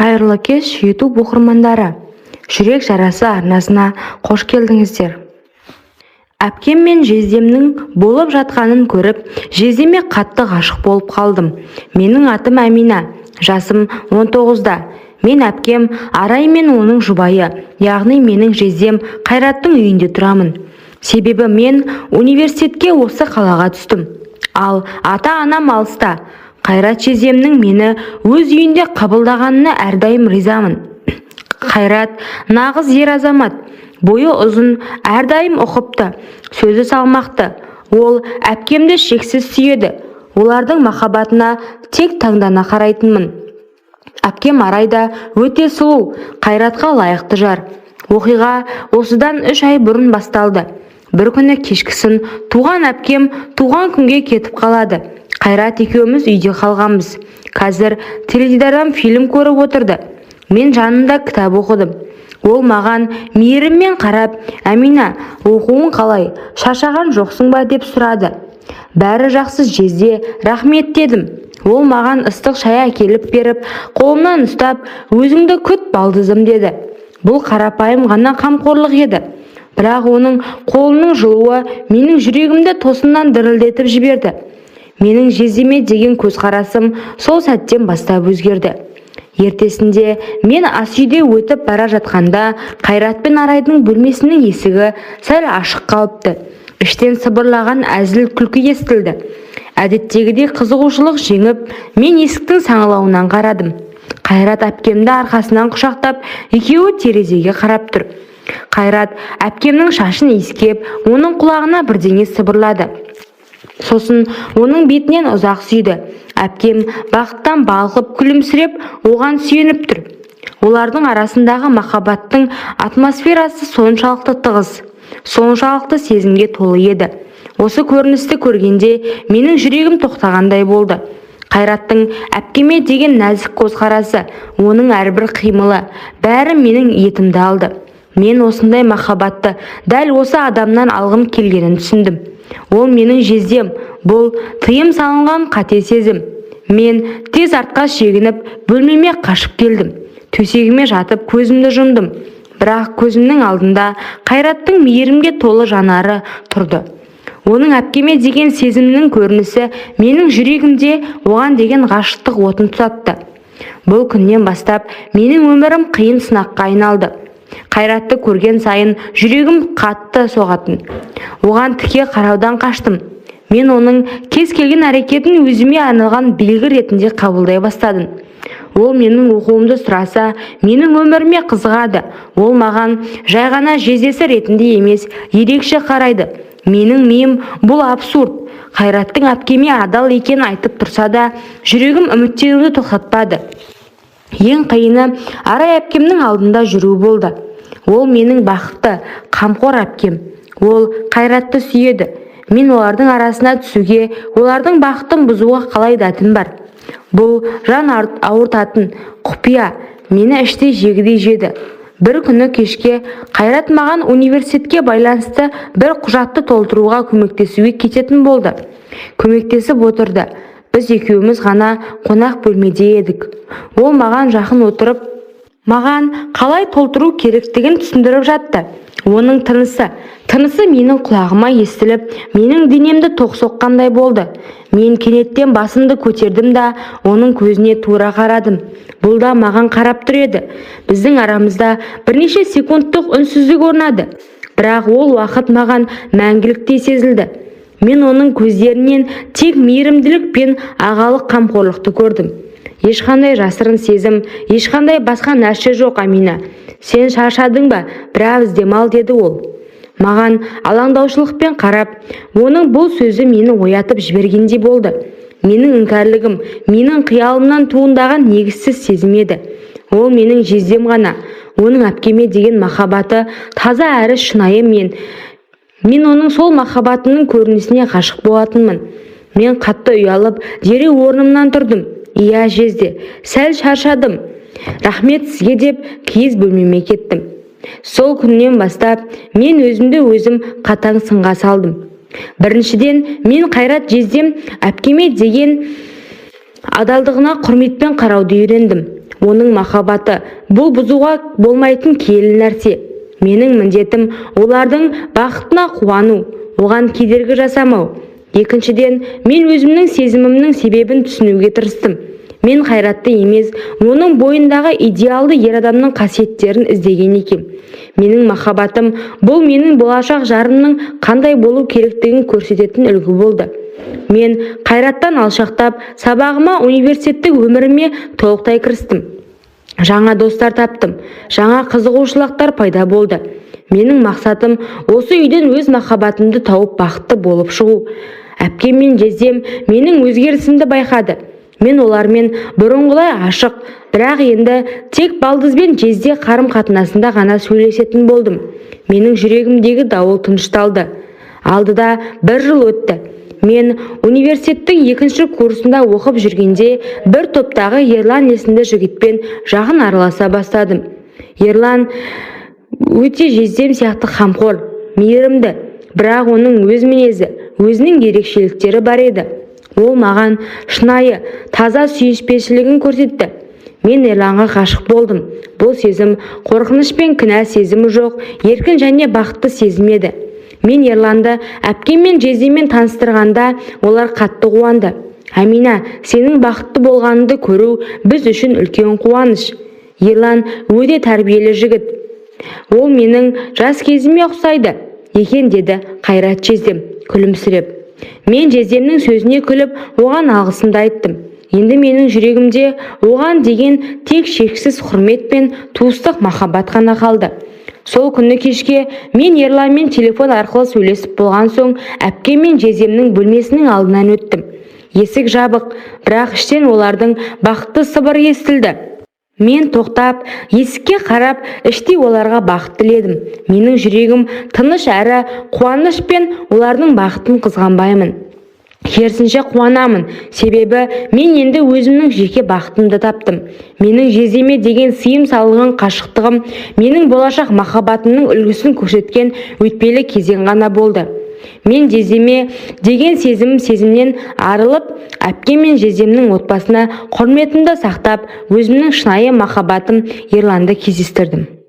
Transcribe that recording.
Қайырлы кеш, YouTube оқырмандары! Жүрек жарасы арнасына қош келдіңіздер! Әпкем мен жездемнің болып жатқанын көріп, жездеме қатты ғашық болып қалдым. Менің атым Әмина, жасым 19-да. Мен әпкем Арай мен оның жұбайы, яғни менің жездем Қайраттың үйінде тұрамын. Себебі мен университетке осы қалаға түстім. Ал ата-анам алыста. Қайрат жездемнің мені өз үйінде қабылдағанына әрдайым ризамын. Қайрат нағыз ер азамат. Бойы ұзын, әрдайым ұқыпты, сөзі салмақты. Ол әпкемді шексіз сүйеді. Олардың махаббатына тек таңдана қарайтынмын. Әпкем Арай да өте сұлу, Қайратқа лайықты жар. Оқиға осыдан 3 ай бұрын басталды. Бір күні кешкісін туған әпкем туған күнге кетіп қалады. Қайрат екеуміз үйде қалғанбыз. Қазір теледидардан фильм көріп отырды. Мен жанында кітап оқыдым. Ол маған мейіріммен қарап, «Әмина, оқуың қалай, шаршаған жоқсың ба?» деп сұрады. «Бәрі жақсы, жезде, рахмет», – дедім. Ол маған ыстық шай әкеліп беріп, қолымнан ұстап, «Өзіңді күт, балдызым», – деді. Бұл қарапайым ғана қамқорлық еді. Бірақ оның қолының жылуы менің жүрегімді тосыннан дірілдетіп жіберді. Менің жездеме деген көзқарасым сол сәттен бастап өзгерді. Ертесінде мен асүйде өтіп бара жатқанда, Қайрат пен Арайдың бөлмесінің есігі сәл ашық қалыпты. Іштен сыбырлаған әзіл күлкі естілді. Әдеттегідей қызығушылық жеңіп, мен есіктің саңылауынан қарадым. Қайрат әпкемді арқасынан құшақтап, екеуі терезеге қарап тұр. Қайрат әпкемнің шашын иіскеп, оның құлағына бірдеңе сыбырлады. Сосын оның бетінен ұзақ сүйді. Әпкем бақыттан балқып күлімсіреп, оған сүйеніп тұр. Олардың арасындағы махаббаттың атмосферасы соншалықты тығыз, соншалықты сезімге толы еді. Осы көріністі көргенде менің жүрегім тоқтағандай болды. Қайраттың әпкеме деген нәзік көзқарасы, оның әрбір қимылы, бәрі менің етімді алды. Мен осындай махаббатты дәл осы адамнан алғым келгенін түсіндім. Ол менің жездем. Бұл тыйым салынған қате сезім. Мен тез артқа шегініп, бөлмеме қашып келдім. Төсегіме жатып, көзімді жұмдым. Бірақ көзімнің алдында Қайраттың мейірімге толы жанары тұрды. Оның әпкеме деген сезімінің көрінісі менің жүрегімде оған деген ғашықтық отын тұтатты. Бұл күннен бастап менің өмірім қиын сынаққа айналды. Қайратты көрген сайын жүрегім қатты соғатын. Оған тіке қараудан қаштым. Мен оның кез келген әрекетін өзіме арналған белгі ретінде қабылдай бастадым. Ол менің оқуымды сұраса, менің өміріме қызығады. Ол маған жай ғана жездесі ретінде емес, ерекше қарайды. Менің миым бұл абсурд, Қайраттың әпкеме адал екенін айтып тұрса да, жүрегім үміттенуді тоқтатпады. Ең қиыны Арай әпкемнің алдында жүру болды. Ол менің бақытты, қамқор әпкем. Ол Қайратты сүйеді. Мен олардың арасына түсуге, олардың бақытын бұзуға қалай дәтім бар? Бұл жан ауыртатын құпия мені іштей жегідей жеді. Бір күні кешке Қайрат маған университетке байланысты бір құжатты толтыруға көмектесуге кететін болды. Көмектесіп отырды. Біз екеуміз ғана қонақ бөлмеде едік. Ол маған жақын отырып, маған қалай толтыру керектігін түсіндіріп жатты. Оның тынысы менің құлағыма естіліп, менің денемді тоқ соққандай болды. Мен кенеттен басымды көтердім да, оның көзіне тура қарадым. Бұл да маған қарап тұр еді. Біздің арамызда бірнеше секундтық үнсіздік орнады. Бірақ ол уақыт маған мәңгіліктей сезілді. Мен оның көздерінен тек мейірімділік пен ағалық қамқорлықты көрдім. Ешқандай жасырын сезім, ешқандай басқа нәрсе жоқ. «Амина, сен шаршадың ба? Біраз демал», – деді ол маған алаңдаушылықпен қарап. Оның бұл сөзі мені оятып жібергендей болды. Менің іңкәрлігім менің қиялымнан туындаған негізсіз сезім еді. Ол менің жездем ғана. Оның әпкеме деген махаббаты таза әрі шынайы. Мен оның сол махаббатының көрінісіне ғашық болатынмын. Мен қатты ұялып, дереу орнымнан тұрдым. «Иә, жезде, сәл шаршадым, рахмет сізге», – деп киіз бөлмеме кеттім. Сол күннен бастап мен өзімді өзім қатаң сынға салдым. Біріншіден, мен Қайрат жездем әпкеме деген адалдығына құрметпен қарауды үйрендім. Оның махаббаты бұл бұзуға болмайтын киелі нәрсе. Менің міндетім олардың бақытына қуану, оған кедергі жасамау. Екіншіден, мен өзімнің сезімімнің себебін түсінуге тырыстым. Мен Қайратты емес, оның бойындағы идеалды ер адамның қасиеттерін іздеген екем. Менің махаббатым бұл менің болашақ жарымның қандай болу керектігін көрсететін үлгі болды. Мен Қайраттан алшақтап, сабағыма, университеттік өміріме толықтай кірістім. Жаңа достар таптым, жаңа қызығушылықтар пайда болды. Менің мақсатым осы үйден өз махаббатымды тауып, бақытты болып шығу. Әпкем мен жездем менің өзгерісімді байқады. Мен олармен бұрынғыдай ашық, бірақ енді тек балдызбен жезде қарым-қатынасында ғана сөйлесетін болдым. Менің жүрегімдегі дауыл тынышталды. Алдыда бір жыл өтті. Мен университеттің екінші курсында оқып жүргенде бір топтағы Ерлан есімді жігітпен жақын араласа бастадым. Ерлан өте жездем сияқты қамқор, мейірімді, бірақ оның өз мінезі, өзінің ерекшеліктері бар еді. Ол маған шынайы, таза сүйіспеншілігін көрсетті. Мен Ерланға ғашық болдым. Бұл сезім қорқыныш пен кінә сезімі жоқ, еркін және бақытты сезім еді. Мен Ерланды әпкем мен жездеммен таныстырғанда, олар қатты қуанды. «Әмина, сенің бақытты болғаныңды көру біз үшін үлкен қуаныш. Ерлан өте тәрбиелі жігіт. Ол менің жас кезіме ұқсайды екен», – деді Қайрат жездем күлімсіреп. Мен жездемнің сөзіне күліп, оған алғысымды айттым. Енді менің жүрегімде оған деген тек шексіз құрмет пен туыстық махаббат қана қалды. Сол күні кешке мен Ерланмен телефон арқылы сөйлесіп болған соң, әпкем мен жездемнің бөлмесінің алдынан өттім. Есік жабық, бірақ іштен олардың бақытты сыбыры естілді. Мен тоқтап, есікке қарап, іштей оларға бақыт тіледім. Менің жүрегім тыныш әрі қуаныш пен олардың бақытын қызғанбаймын. Керісінше, қуанамын, себебі мен енді өзімнің жеке бақытымды таптым. Менің жездеме деген сыйым салынған қашықтығым менің болашақ махаббатымның үлгісін көрсеткен өтпелі кезең ғана болды. Мен жездеме деген сезімнен арылып, әпкем мен жездемнің отбасына құрметімді сақтап, өзімнің шынайы махаббатым Ерланды кездестірдім.